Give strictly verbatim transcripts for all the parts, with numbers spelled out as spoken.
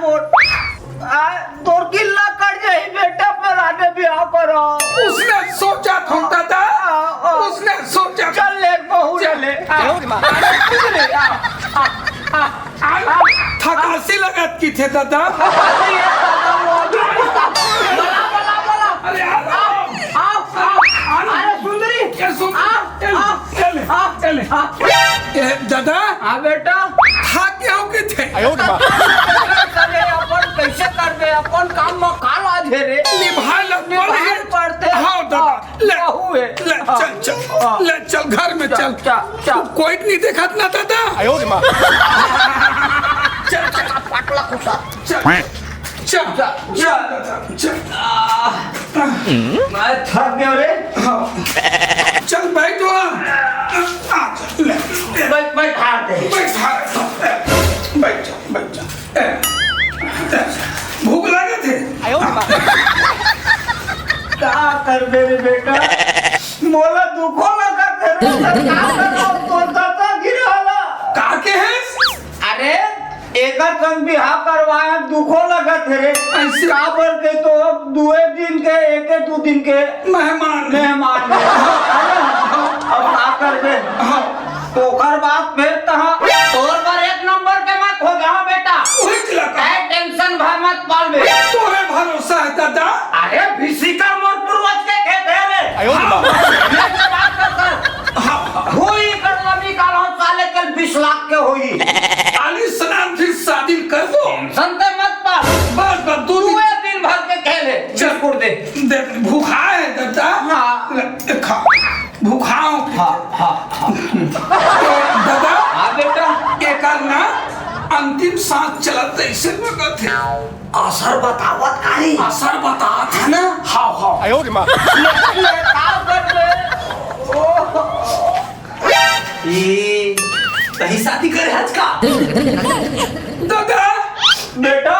आ, तोर किल्ला कट जाही बेटा, पराने बिहाव करो। उसने सोचा था दादा, आ, आ। उसने सोचा था। चल ले, बहू ले ले। आ, आ, आ, आ, आ, आ, आ, थकासी लगत की थे दादा। अरे दादा, वो अभी बोला, बोला, बोला। अरे, आ, आ, आ, आ, अरे सुंदरी, ये सुन, आ, चल, आ, चल, आ, चल। आ। ए, दादा, हाँ बेटा। था क्यों के थे? अरे अपन कैसे करबे? अपन काम में काल आ जे रे। निभाए ल निभाए पड़ही। पड़थे। हाँ, दादा, हाँ, ले, बहू है। ले, हाँ, चल, चल, हाँ। ले, चल, घर में चल, चल। चल, चल। तू कोई नहीं देखत ना, दादा। चल, चल, पाटला खुसा। चल, चल, चल, चल, दादा, चल। मैं थक गया रे। हाँ। चल, बैठ वहाँ। आ, चल, ले, ले। बैठ, बैठ, हाथ दे। बैठ, हाथ, बैठ जा, बैठ जा। ए, भूख लागत हे? का करबे रे बेटा? मोला दुखो लगत हे रे, का करबो? तोर दादा गिरहला। का के हे? अरे, एकर संग बिहाव करवाए दुखो लगत हे रे। ऐसे? काबर के तो अब दुए दिन के, एके दू दिन के मेहमान। मेहमान हे। है ना? अब का करबे? हाँ। ओकर बाद फेर तहाँ तोर बर एक नंबर के मैं खोजहूँ बेटा। उही च ला का? तैं tension भर मत पालबे। तोरे भरोसा हे दादा। अरे भिसिकर मोर पूर्वज के खेत हे रे। आयो रे बाप। हाँ, हाँ। होई कर लमी काल हम साले के बीस लाख के होई। आली स्नान फिर शादी कर दो। Tension ते मत पा। बस, बस, दो दिन। तू ये दिन भर के खेल हे। चल। बिस्कुट दे। दे, भूखा हे दादा। हाँ। ले, खा। भूखा हूँ। हाँ, हाँ, हाँ। दादा, हाँ बेटा। एकर ना अंतिम सांस चलत तइसे लगत हे। असर बतावत काहे? असर बतात हे ना? हाव, हाव। आयो रे माँ। ले, ले, का कर ले? ए, तही शादी करे हच का? दादा, बेटा,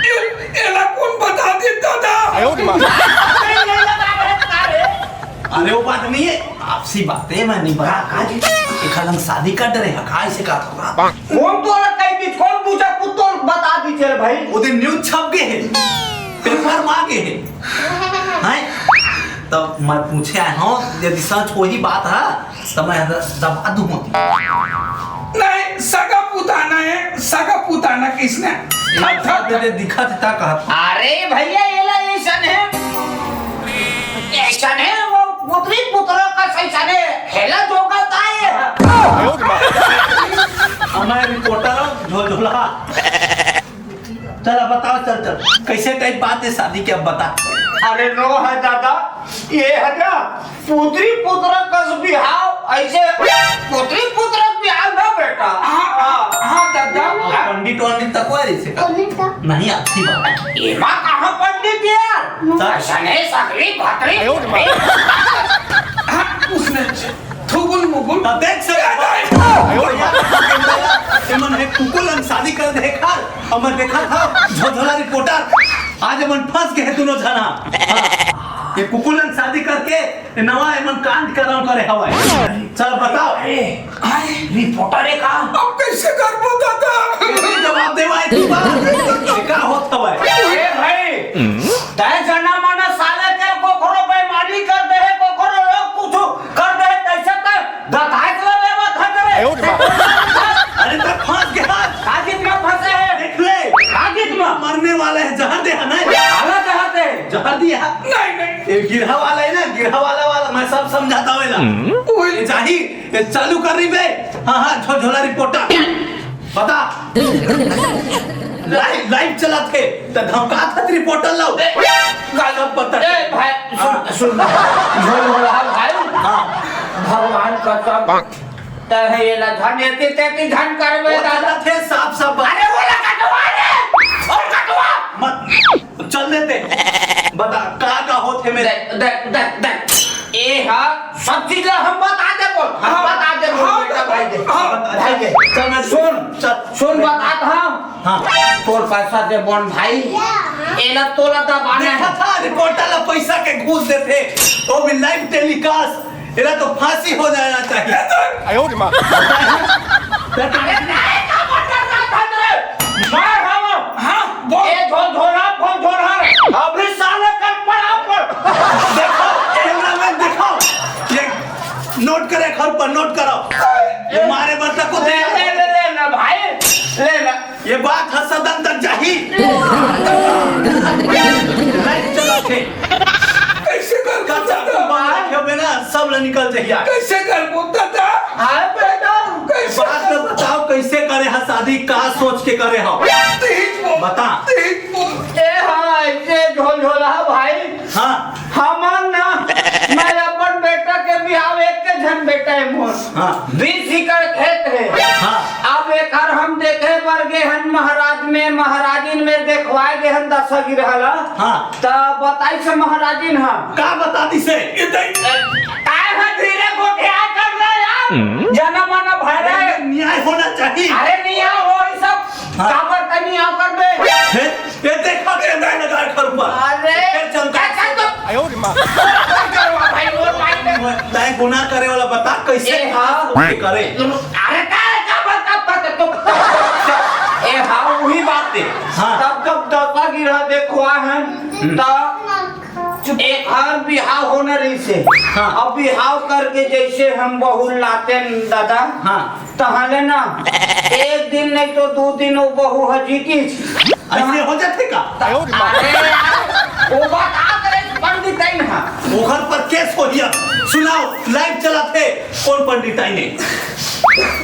ए-, एला कोन बता दे दादा? आयो रे माँ। अरे वो बात नहीं है, आपसी बातें मैं नहीं बता। का जी? एक हम शादी कर डरे हैं, का इसे कहा था? कोन तोला कही दिस, कोन पूछा, कुत्तो बता दी चल भाई। वो दिन news छप गए है, paper में आ गए है। हैं? तब मैं पूछे आया हूँ, यदि सच वही बात है, तो मैं दबा दूँ। नहीं, सगा पुताना है, सगा पुताना किसने? दिखत था कहत। अरे भैया, एला ऐसन है, ऐसन है, वो पुत्री पुत्र का सैसन है, खेला जोगा ताए है। हमारे reporter झोलझोला। चल, अब बताओ, चल, चल, कैसे type बात है शादी की, अब बता। अरे नो है दादा, ये है ना, पुत्री पुत्र कस बिहाव, ऐसे पुत्री पुत्र बिहाव ना बेटा। हाँ, हाँ, हाँ, दादा। और पंडित वंडित तक हुआ इसे का? पंडित का? नहीं, अच्छी बात है। एमा कहाँ पंडित यार? तब? ऐसा नहीं, सगली भतरी। हाँ, उसने थुगुल मुगुल। अब देख से एमन है कुकुल हम शादी कर दे खार। हमर देखा था झोझोला reporter, आज एमन फंस गए दोनों जना। हाँ, ये कुकुलन शादी करके ये नवा एमन कांड करम करे हवाए। चल बताओ। अरे, अरे, reporter है का? अब कैसे करबो दादा? ये जवाब देवाए तू बात। ये का होत हवाए? ए भाई, तय जना मना साले के कोखरो बेईमानी कर दे है, कोखरो लोग कुछ कर दे है, कैसे कर? बताए चला लेवा था करे। आयो रे बाप। अरे तो फंस गया। कागज में फंसे है। देख ले। कागज में। मरने वाला है, जहर दे है ना। काला जहर दे। जहर दिया। नहीं, नहीं। ये गिरहा वाला है ना, गिरहा वाला, वाला, मैं सब समझाता हूँ ना। हम्म। ये जाही, ये चालू कर रही बे। हाँ, हाँ, झो-, झोला reporter। बता। Live, live चला थे, तो धमका था reporter लो। ए, गाल पता। ए, भाई, सुन, सुन। झोला भाई। हाँ। भगवान कसम। तहे ये ला झन एती तेती झन करबे वो दादा। चला थे साफ साफ बात। अरे वो ला कटवा दे। और कटवा। मत, चल देते। बता, का का होत है मेरे? देख, देख, देख, देख। ए हा, सब चीज ला हम बता दे बोल। हम हाँ, बता दे बोल, हाँ, बेटा भाई दे। हाँ, भाई दे। चल, मैं सुन, चल। सुन, बतात हँव। हाँ। तोर पैसा दे बोन भाई। एला तोला दबाना देखा है। था, reporter ला पैसा के घूस देते। वो भी live telecast। एला तो फांसी हो जाना चाहिए। आयो रे माँ। अरे नहीं, का बता रहा था तेरे? मार हवा। हाँ, ए झोलझोला, फोन झोलहर, अभी साले कर पड़ा पर। देखो, कैमरामैन देखो, ये नोट करे, घर पर नोट करो। ये मारे बरता को ले, दे। ले, ले, ले ना भाई, ले ना। ये बात ह सदन तक जाही। लाइव चलत हे। कैसे कर कब तक दादा? तुम बाहर खेबे ना, सब ले निकल जहिया। कैसे कर बोलता था? हाँ बेटा, कैसे बात कर? तो बताओ, कैसे करे हा शादी, का सोच के करे हा? तेज बोल, बता। तेज बोल। ए हाँ, ऐसे झोलझोला भाई। हाँ। हमन ना, मैं अपन बेटा के बिहाव, एक के झन बेटा है मोर। हाँ। बीस एकड़ खेत है। हाँ। अब एकर हम देखे बर गे हन महाराज में, महाराजिन में देखवाए गे हन दस गिरहा ला। हाँ। त बताइस महाराजिन ह। का बता दिसे? ये देख। काय ह धीरे गोठिया कर ले यार। हम्म। जना मना भरे। अरे, न्याय होना चाहिए। अरे न्याय हो ई सब। हाँ। काबर तनी आकर बे। हे, ये देखो कैमरा लगा घर पर। अरे, फिर चलता है। चाचा तो आयो रे माँ। करवा भाई, वो मार दे। तय गुनाह करे वाला बता कैसे ए, हाँ। करे। अरे का, का बता, बता तो। ए, हाँ, वही बात है। हाँ। तब जब दस गिरहा देखवा है, हम्म। तब एक हर बिहाव होना रहिसे। हाँ। अब बिहाव करके जैसे हम बहू लाते न दादा, हाँ। तहाले ना, एक दिन नहीं तो दो दिन वो बहू ह जीतिस। ऐसे हो जाथे का? अरे यार, वो बात आ करे पंडित है ना। ओखर पर केस होही अब। सुनाओ, लाइव चलत हे, कौन पंडित आई ने?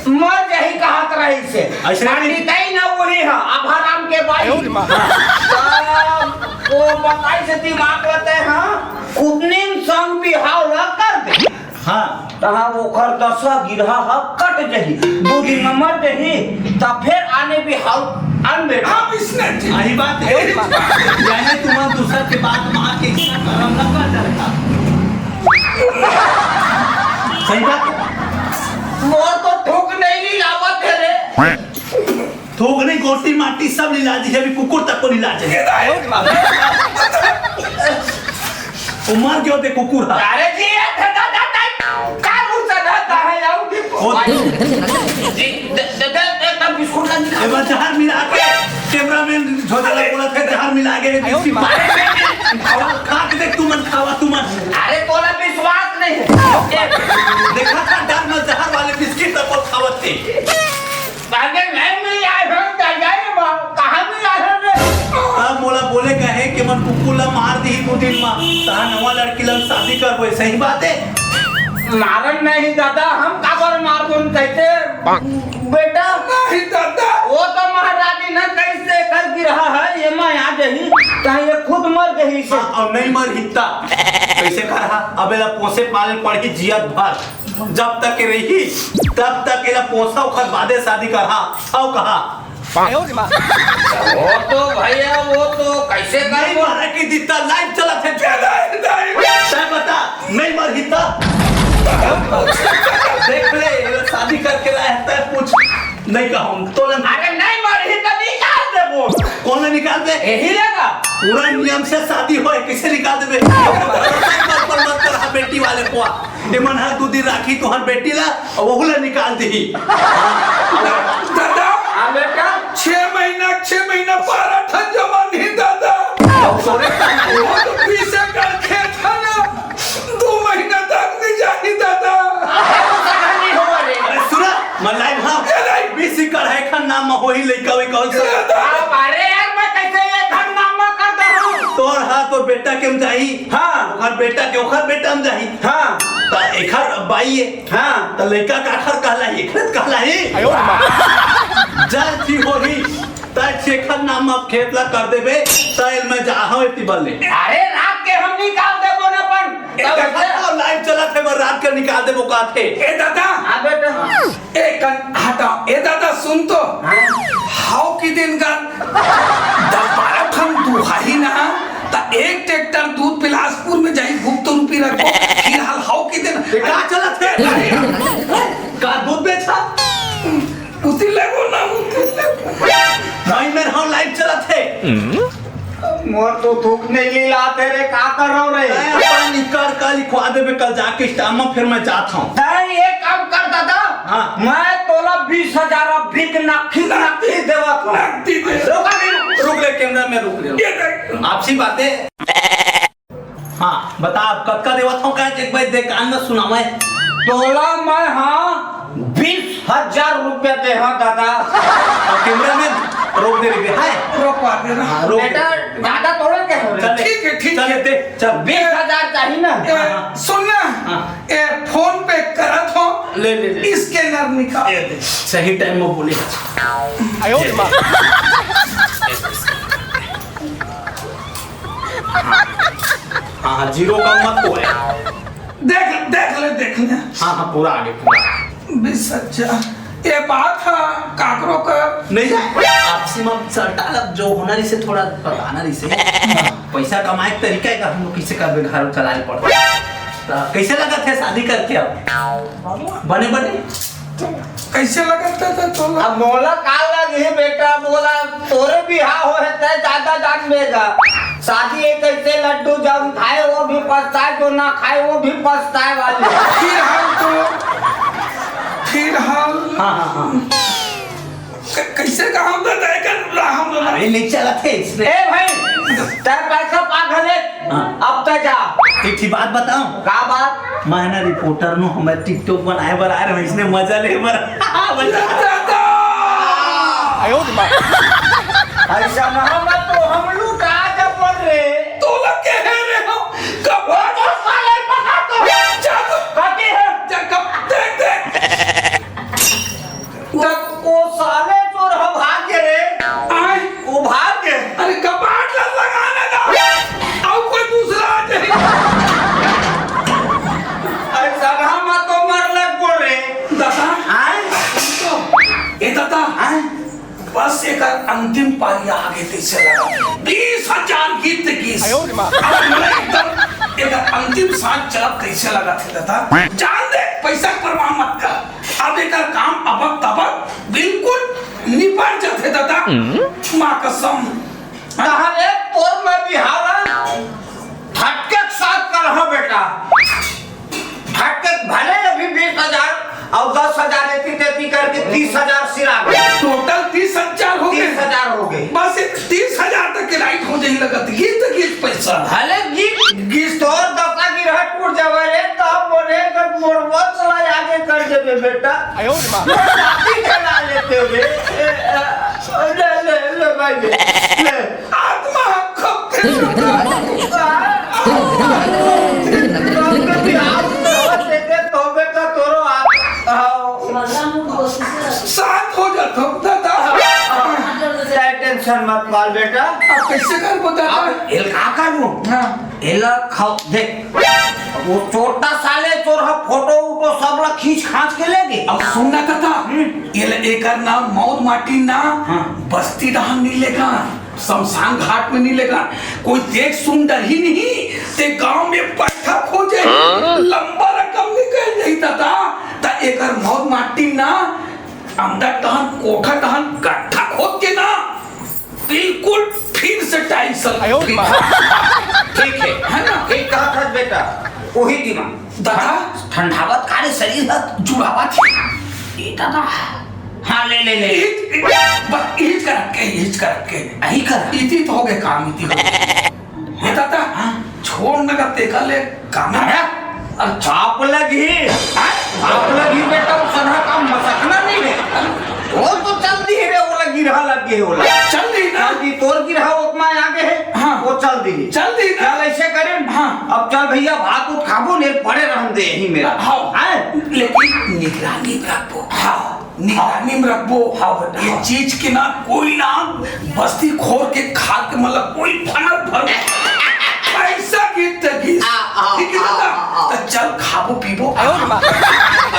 मर जही कहत रहिसे। ऐसे नहीं। पंडित है ना, वही है, आभाराम के बाई। आयो रे माँ। तब वो बताइसे दिमाग रहते हैं, कुतनिन संग बिहाव ला कर दे। हाँ। तहाँ ओखर दस गिरहा ह कट जही, दू दिन में मर जही, त फेर आने बिहाव अन बेटा। अब इसने जी। सही बात है। यानी तुम दूसर के बात मान के इतना करम न कर डरता। सही बात है। मोर तो थूक नहीं ली लावत है रे। थूक नहीं, गोटी माटी सब लिला दी, अभी कुकुर तक को लिला दे। ये दाई। वो मर गयो ते कुकुर हा। अरे जी, ये था, था, था, था, का मुंह से था, था, है, आओ, ठीक। ओ, जी, दे, दे, दे, दे, दे, बिस्कुट ला निकाल। एमा जहर मिला के, कैमरामैन झोझला बोला था, जहर मिला के, बिस्किट मारे। खावा, खा के देख, तुमन खावा, तुमन। अरे, तोला विश्वास नहीं है। देखा था, डर में जहर वाले बिस्किट तक को खावत थे। अरे नहीं मिल आए हो, दादा रे बाप, कहाँ मिल आए हो रे? तब मोला बोले कहे कि मन कुकुर ला मार दी दू दिन मा, तहां नवा लड़की ला शादी करबो, सही बात है? मारन नहीं दादा, हम काबर मारबो कहते? बेटा, नहीं दादा। वो तो महाराजी ना कैसे कर गिरहा है, ये मैं आ जही, कहीं ये खुद मर जही से। हाँ, और नहीं मर हित्ता, कैसे कर हा? अब एला पोसे पाले पड़ही जियत भर। जब तक के रही, तब तक एला पोसा, ओखर बादे शादी करहा, अउ कहा। वो तो भैया, वो तो कैसे नहीं करबो? मारा कि दित्ता, लाइव चलत है। तय बता, नहीं मर हित्ता। देख ले, एला शादी करके लाए हैं, तय पूछ। नहीं कहूँ, तो लन- अरे नहीं मर हित्ता, निकाल देबो। कौन ला निकाल दे? यही रहेगा। पूरा नियम से शादी होए, कैसे निकाल देबे? पर, पर मत कर, हाँ, बेटी वाले को। एमन ह दू दिन राखी तोहर बेटी ला, अउ वहू ला निकाल दिही। दादा, हाँ, बेटा। छह महीना, छह महीना बारह ठन जमा नहीं, दादा। अब सोरे का वो तो पीछे कर खेत है ना, दो महीना तक नहीं जाही, दादा। अरे, वो सगा नहीं होगा रे। अरे, सुना, मैं लाइव हाँ। ये लाइव। बीस एकड़ है, खन नाम में होही लइका, वही कौन सा? दादा। अब अरे यार, मैं कैसे ये खन नाम में कर दे हूँ? तोर हाँ, तोर बेटा के में जाही। हाँ। ओखर बेटा के, ओखर बेटा में जाही। हाँ। त एखर बाई है। हाँ। त लइका काखर कहलाही? एखरे त कहलाही। आयो रे माँ। जय थी होही, त छेखर नाम अब खेत ला कर देबे, त एल मैं जाहूँ एती बल्ले। अरे रात के हम निकाल देबो ना अपन। ए, तब देखा से तो लाइव चलत है, मैं रात के निकाल देबो कहत हे। ए दादा। हाँ बेटा। ए कन हटाओ। ए दादा सुन तो। हाँ। हाउ की दिन का दस बारह ठन दुहाही ना, त एक ट्रैक्टर दूध बिलासपुर में जाही, गुप्त रूपी रखो। फिलहाल हाउ की दिन। ए, का चलत है? का दूध बेचा? उसी लेगो ना, उसी लेगो। भाई, मेरे हाउ लाइव चलत है। मोर तो थूक नहीं ली लात हे रे, का कर रहो रे? मैं अपन निकर का लिखवा देबे कल जाके स्टाम्प में, फिर मैं जात हूँ। नहीं, एक काम कर दादा। हाँ। मैं तोला बीस हजार अब भी नकदी, नकदी देवत हो। नकदी दे। रुक, रुक, रुक ले, कैमरा में रुक ले। ये देख। आपसी बातें। हाँ, बता, अब कतका देवत हो, का एक बार दे, कान में सुनावे। तोला मैं, हाँ, बीस हजार रुपया दे, हाँ, दादा। और कैमरा में रोक दे रे, हाय। रोकवा दे ना। हाँ, रोक दे। बेटा, ज्यादा थोड़ा कह रहे। चल, ठीक है, ठीक चल, है। दे, चल। बीस हजार चाहिए ना? ए, हाँ, हाँ। सुन ना, हाँ। ए, फोन पे करत हो, ले, ले, ले। स्कैनर निकाल। ये दे, सही टाइम में बोले। आयो रे माँ। हाँ, हाँ, जीरो का मत को है। देख, देख ले, देख ले। हाँ, हाँ, पूरा आगे, पूरा। बीस हजार। ये बात है, काकरो का। नहीं, आपसी में सर, टाल, अब जो होना रही से थोड़ा बताना रही से। पैसा कमाए के तरीका है, हम लोग कैसे करबे, घर चलाए पड़ता। तो कैसे लगत हे शादी करके अब? बने, बने? कैसे लगत हे तो तोला? अब मोला का लग हे बेटा, मोला तोरे बिहाव हो हे, तै ज्यादा जान लेगा। शादी एक ऐसे लड्डू, जो खाए वो भी पछताए, जो ना खाए वो भी पछताए वाली। फिर हम तो, फिर हम हाँ, हाँ, हाँ। क-, कैसे कहा हम तो तय कर रहा हम तो। अरे नहीं चलत हे इसने। ए भाई, तै पैसा पा घले, हाँ। अब तै जा। एक ठी बात बताऊं? का बात? मैं ना रिपोर्टर नु, हमें TikTok बनाए बर आए रहे, इसने मजा ले बर। मजा। दादा! आयो रे माँ। ऐसा ना हम तो हम लूटा जब बोल रहे। तो लग के है रे हम। कब वो तो साले पकड़ तो। जा तो। कटी है। जा कब देख, देख। वो, वो साले चोर ह भाग गे रे। आय। वो भाग गे। अरे कपाट ला लगाना था। अब कोई दूसरा आ जाए। अरे सगहा मा तो मर लग बोल रे। दादा। आय। तो, ए दादा। आय। बस एकर अंतिम पारी आ गे तइसे लगा। बीस हजार गीत गीस। आयो रे माँ। अब मोला एकदम एकर अंतिम सांस चलत तइसे लगा थे दादा। जान दे, पैसा के परवाह मत कर। अब एकर काम अबक तबक बिल्कुल निपट जाथे दादा। माँ कसम। तहन एक तोर मैं बिहाव ला, फटके के साथ करहा बेटा। फटके भले अभी बीस हजार अउ दस हजार एती तेती करके तीस हजार सिरा गे। टोटल तीस हजार हो गे। तीस हजार हो गे। बस एक तीस हजार तक के लाइट हो जाही लगत। गीत गीत पैसा। भले गीत गीत तोर दसा गिरहा टूट जावे रे, तब मोरे कर मोर वंश ला आगे कर देबे बेटा। आयो रे माँ। शादी करा लेते हुए। ए, ए, ले, ले, ले भाई, ले, ले। आत्मा को फिर से आप देखे तो बेटा तोरो आप, आओ। साथ हो जाता हूँ, दादा। चाहे टेंशन मत पाल बेटा। अब कैसे कर बता? अब एल का करूँ? हाँ। एला खाओ, देख, वो चोरटा साले चोर ह, फोटो उटो सब ला खींच खांच के ले गे। अब सुन ना दादा, हम्म। ये ले, एकर ना मौत माटी ना, हाँ। बस्ती डहान नहीं लेगा, शमशान घाट में नहीं लेगा, कोई देख सुन डरही नहीं, ते गांव में बैठा खोजे, हाँ? लंबा रकम निकल जाही दादा, त एकर मौत माटी ना, अंदर डहान कोठा डहान गड्ढा खोद के ना, बिल्कुल फिर से टाइल्स लग आयो रे माँ। ठीक है, है ना? ठीक कहा था बेटा, वही दिमाग। दादा। ठंडावत का रे शरीर ह। जुड़ावत हे। ए दादा। हाँ, ले, ले, ले। इहिच, बस इहिच कर रखे, इहिच कर रखे। अही कर। इति तो हो गए काम, इति हो गए। हे दादा, हाँ। छोड़ न का तेका ले काम। अरे, अरे चाप लगी। हाँ? चाप लगी बेटा, वो सनहा काम मसकना नहीं है। वो तो चल दी रे, वो लगी रहा, लग गए वो लग। चल दी ना। चल दी, तोर गिरहा ओकमा आ गे हे, हाँ। वो चल दी। चल दी ना। चल ऐसे करें। हाँ। अब चल भैया, भात उत खाबो ने, पड़े रहन दे यही मेरा। हाँ। हैं? लेकिन निगरानी में रखबो। हाँ। निगरानी में रखबो। हाँ बेटा, ये हाँ। चीज के ना कोई ना बस्ती खोर के खा के मतलब कोई फनर फनर पैसा गिर तक गिर। आ, आ, ठीक है आ, दादा? आ, आ। तो चल खाबो पीबो। आयो रे माँ।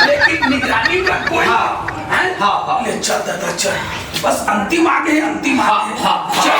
लेकिन निगरानी में रखबो। हाँ। हैं? हाँ, हाँ। ले चल दादा चल। बस अंतिम आ गए, अंतिम आ हाँ, गए। हाँ, हाँ। चल।